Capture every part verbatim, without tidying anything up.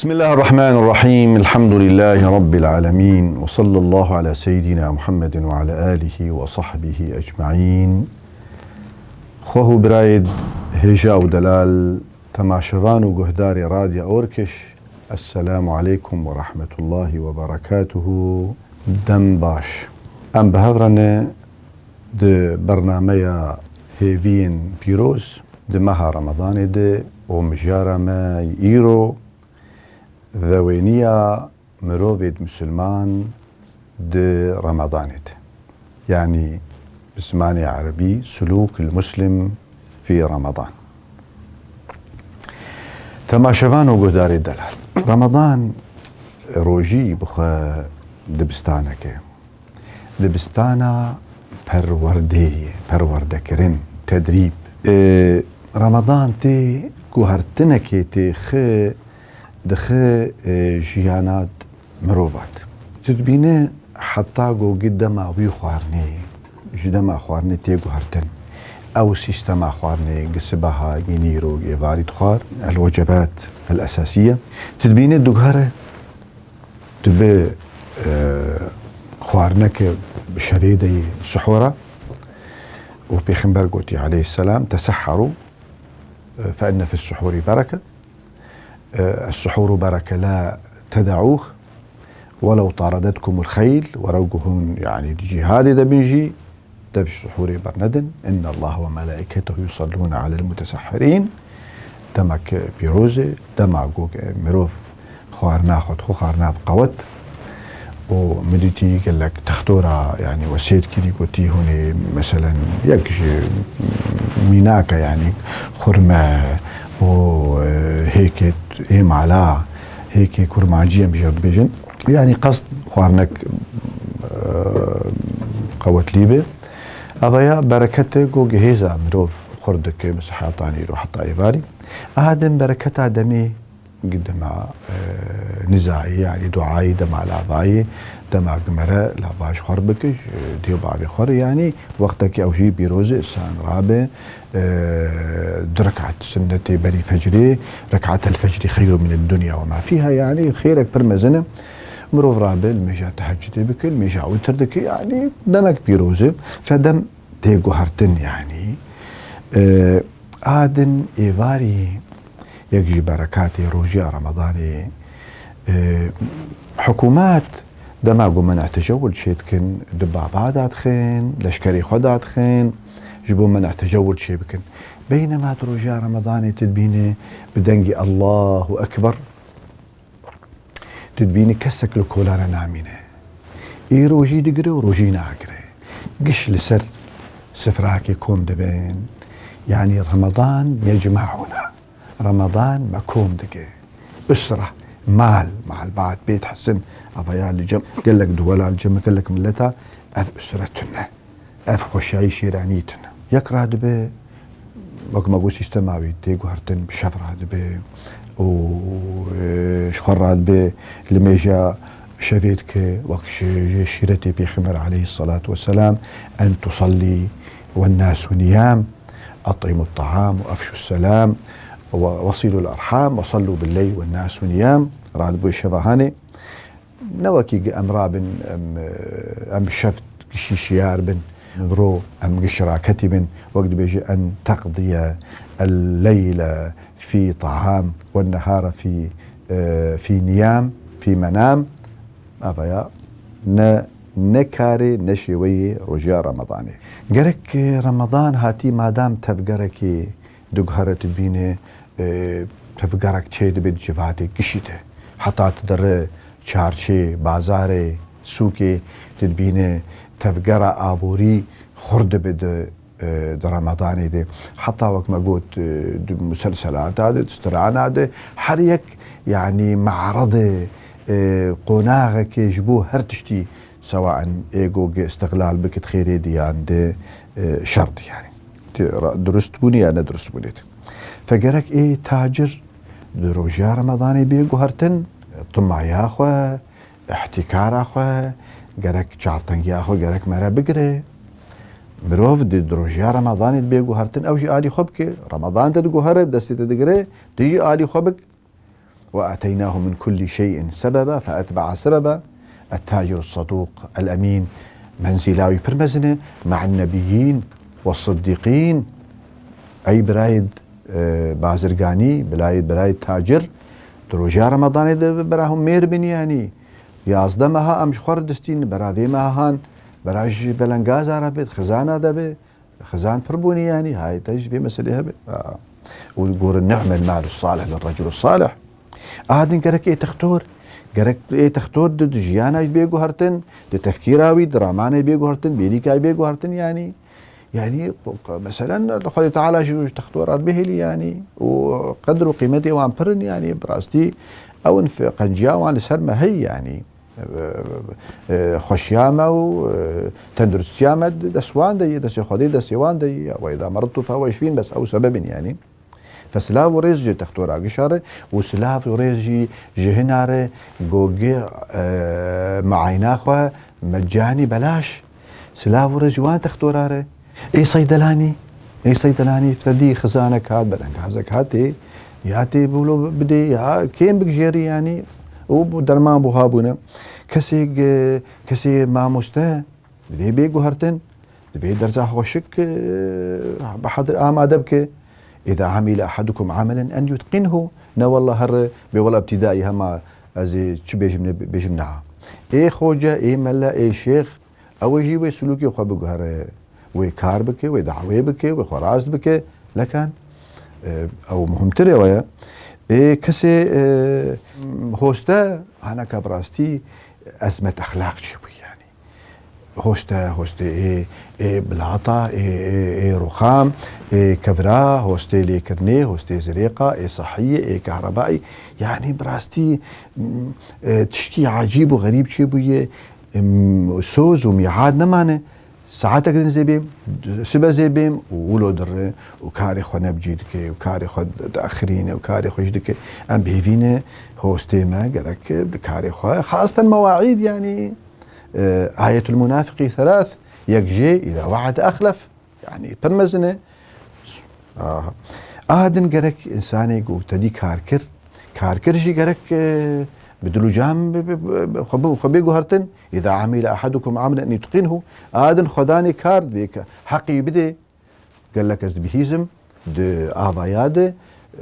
بسم الله الرحمن الرحيم. الحمد لله رب العالمين. وصلى الله على سيدنا محمد وعلى آله وصحبه أجمعين. Xwehu birayê hêja û delal, temaşevan û guhdarê Radya Orkiş, Esselamu aleykum ve rahmetullahi ve berekatuhu. Dem baş. Em bi hev re ne di bernameya hêviyên pîroz di meha Ramadanê de û mijara me îro vewêniya mirovêd misilman di Ramadanê de. Yanî bi zimanê erebî, sulûk il muslim fî Ramadan. Temaşevan û guhdarê delal. Ramadan rojî bi xwe dibistanek e. Dibistana perwerdeyê, perwerdekirin, tedrîb. E, Ramadan tê guhertinekê tê xi dixi, e, jiyana mirova de. Tu dibîne heta ku gi dema wî xwarinê, ji dema xwarinê tê guhertin. Ew sîstema xwarinê gi sibeha, gi nîro, gi êvarî dixwar, el-wecebat el-esasiye. Tu dibîne diguhere, tu bi, e, xwarineke bi şevê de yê suhura û Pêxember gotî aleyhisselam, "Tesehheru, e, fe inne fis suhuri bereke." السحور بركة لا تدعوه ولو طاردتكم الخيل. Were ku hûn, yanî, di cîhadê de bin jî, dev ji suhurê bernedin. إن الله وملائكته يصلون على المتسحرين. Demek pîroz e, dema ku mirov xwarina xwe dixwe, xwarina bi qewet, û min dîtî gelek textora, yanî, wesiyet kirî, gotî hûn ê, meselen, yek ji mînaka, yanî, xurme û, e, hêkê ê mala, hêkê kurmancî em jê dibêjin. Yanî, qest xwarinek, e, qewetlî be. Ava ya bereket e ku gi hêza mirov xurt dike, bi sihatan îro heta êvarî. Aha din bereketa demê Dema, e, nizayî, yanî duayî, dema lavayî, dema gimere lava ji xwe re bike, ji dê û bavê xwe re, yanî wextekî ew jî pîroz e, insan rabe, e, du rekat sunnetê berî fecrê, rekatel fecrî xeyrû min dunya we ma fîha, yanî xêrek pir mezin e. Mirov rabe, li mêja tehecudê bike, li mêja witir dike, yanî demek pîroz e. Fedem tê guhertin, yanî, e, a din êvarî, Yek ji berekatê rojiya Ramadanê, e, hikûmet dema ku men'a tecewul çê dikin, di baba dadixin, leşkerê xwe dadixin, ji bo men'a tecewul çê bikin. Beynema di rojiya Ramadanê tu dibîne bi dengê Allahu Ekber, tu dibîne kesek li kola re namîne. Ê rojî digire û rojî nagire. Giş li ser sifrakê kom dibin. Yanî Ramadan yecma'una. Ramadan me kom dike. Usra, mal, mal, bat, bêt hesin, avaya li cem, gelek duwela li cem, gelek milleta, ev usre tune. Ev xweşiyayî şêranî tune. Yek radibe, wek me got, sîstema wî tê guhertin, bi şev radibe û, e, ji xwe radibe li mêja şevê dike, wek ji, ji şîretê Pêxember aleyhissalatu vesselam, en tusallî wen nasu niyam, أطعموا الطعام وأفشوا السلام ووصلوا الأرحام وصلوا بالليل والناس نيام. Radibûyê şeva hanê. Ne wekî gi em rabin, em, em şev gişî şiyar bin, ro em giş raketî bin. Wek dibêje, en teqdiye el-leyle fî taam ve nehara fî, e, fî niyam, fî menam. Avaya ne, ne karê, ne şêweyê rojiya Ramadanê. Gerek, e, Ramadan hatî madam tevgerekê diguhere tu dibîne, e, tevgerek çê dibe di civatê gişî de. Heta tu dere çarçê, bazarê, sûkê tu dibîne tevgera aborî xurt dibe di e, di Ramadanê de. Heta wek me got, e, di muselselata de, di strana de, her yek, yanî, me'redê, e, qonaxekê ji bo her tiştî, sewaen ê go gi istiqlal bikit xêrê di yan di, e, şer di, yanî. Di ra-, durust bûnî ya ne durust bûnê di. Fe gerek ê tacir di rojiya Ramadanê bê guhertin, timaya xwe, Îhtîkara xwe, gerek çavtengiya xwe, gerek mere bigire. Mirov di, di rojiya Ramadanê dibê guhertin, ew jî alî xwe bike. Ramadan te diguhere, destê te digire, tu jî alî xwe bik. وآتيناه من كل شيء سببا فأتبع سببا. التاجر الصدوق الأمين. Menzîla wî pir mezin e. مع النبيين والصديقين. Ey birayê, e, bazirganî, birayê, birayê tacir, di roja Remadanê de bera hûn mêr bin, yanî. Yazdeh meha em ji xwe re distîn, bera vê meha han, bera ji belengaza re be, di xizana de be. Xizan pir bûnî, yanî, hay te ji vê meselê hebe. Ha. Û gorin, "نعم المال الصالح للرجل الصالح." A din gerek ê textor, gerek ê textor di, di jiyana bê guhertin, di tefkîra wî, di ramanê bê guhertin, bêrîka bê guhertin, yanî. Yanî, meselen, Xwedê Teala jî ji textora bihêlî, yanî, û qedr û qîmetê wan pir in, yanî, bi rastî ew in fe-, qenciya wan li ser me heye, yanî. E, e, xweşiya me û, e, tenduristiya me di dest wan de ye, destê Xwedê, destê wan de ye. "وإذا مرضت فهو يشفين", bes ew sebeb in, yanî. Fe silav û rêz ji textora gişa re û silav û rêz jî ji hina re go gi, e, meayna xwe mecanî belaş. Silav û rêz ji wan textora re. Ê seydelanî, ê seydelanî, te dî xizanek hat, belengazek hatê, ya tê wilo bidê, ya kêm bigijêrî, yanî, û bu derman bo habûne. Kesê, kesê mamoste, divê bê guhertin, divê derza xweşik, e, bi hedir amade bike. "إذا عمل أحدكم عملا أن يتقنه." Ne wela here, bê wela ibtidayî hema ez ê çi bêjim, ne bêjim, na. Ê xoce, ê mele, ê şêx, ew ê jî wê sulûkê xwe biguhere, wê kar bike, wê dawê bike, wê xwe rast bike. Lekan, e, ew muhimtir e we ye. Ê kesê, e, hoste, haneka bi rastî ezmet exlaq çêbû, yanî. Hoste, hostê ê, ê bilata, ê, ê, ê rûxam, ê kevra, hostê lêkirinê, hostê zirêqa, ê sehiyê, ê kahrebayî. Yanî bi rastî, m, e, tişkî ecîb û xerîb çêbûye. Em, soz û mîad nemane. Saetek din zê bêm, sibe zê bêm û wilo dire û karê xwe ne bi cî dike û karê xwe diaxirîne û karê xwe jî dike. Em bi hêvî ne hostê me gerek bi karê xwe, xasten mewaîd, yanî, e, ayetul munafiqî thelath, yek jê, "إذا وعد أخلف." Yanî pir mezin e. Aha. Aha din gerek însanê ku te dî kar kir, kar kir jî gerek, e, bi dil û can bi, bi, bi, bi, xwe bi, xwe bê guhertin. "إذا عمل أحدكم عملا أن يتقنه." Aha din xwedanê kar divê ke heqî bidê. Gelek ez dibihîzim, di avaya de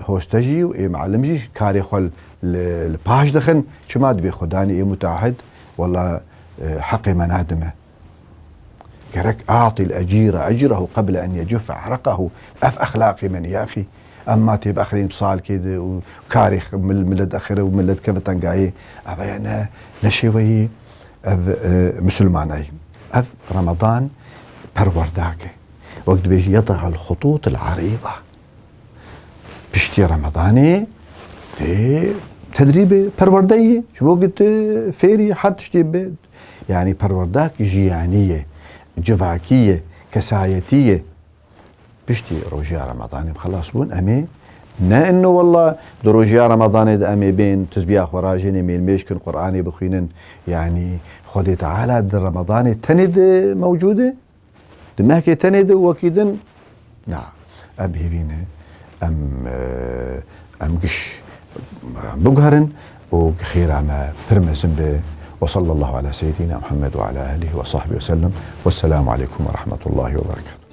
hoste jî û ê mealim jî karê xwe li, li paş dixin. Çima dibê xwedanê ê mutahid, wela, e, heqê me nadime. Gerek "أعط الأجير أجره قبل أن يجف عرقه". Ev exlaqê me ne yaxî. Em ma tê bexrîn bi salkê de û karê x-, mil-, millet exire û millet keve tengayê. Ev ya ne, ne şêweyî ev, e, misilmanayî. Ev Ramadan perwerdak e. Wek dibêjî "يضع الخطوط العريضة". Piştî Remadanê tê tedrîbê perwerdeyê, ji bo ku tu fêrî her tiştê be. Yanî perwerdak jiyanî ye, civakî ye, kesayetî ye. Piştî rojiya Remadanê bi xelas bûn, em ê ne inno wela di rojiya Remadanê de em ê bên tizbiya xwe rajênê, mêlmêj kin, Quranê bixwînin. Yanî Xwedê Teala di Remadanê tenê de mewcûd e? Di mehkê tenê de wekî din, na, em hêvî ne, em, e, em giş, e, biguherin û xêra me pir mezin be. وصلى الله على سيدنا محمد وعلى آله وصحبه وسلم. والسلام عليكم ورحمة الله وبركاته.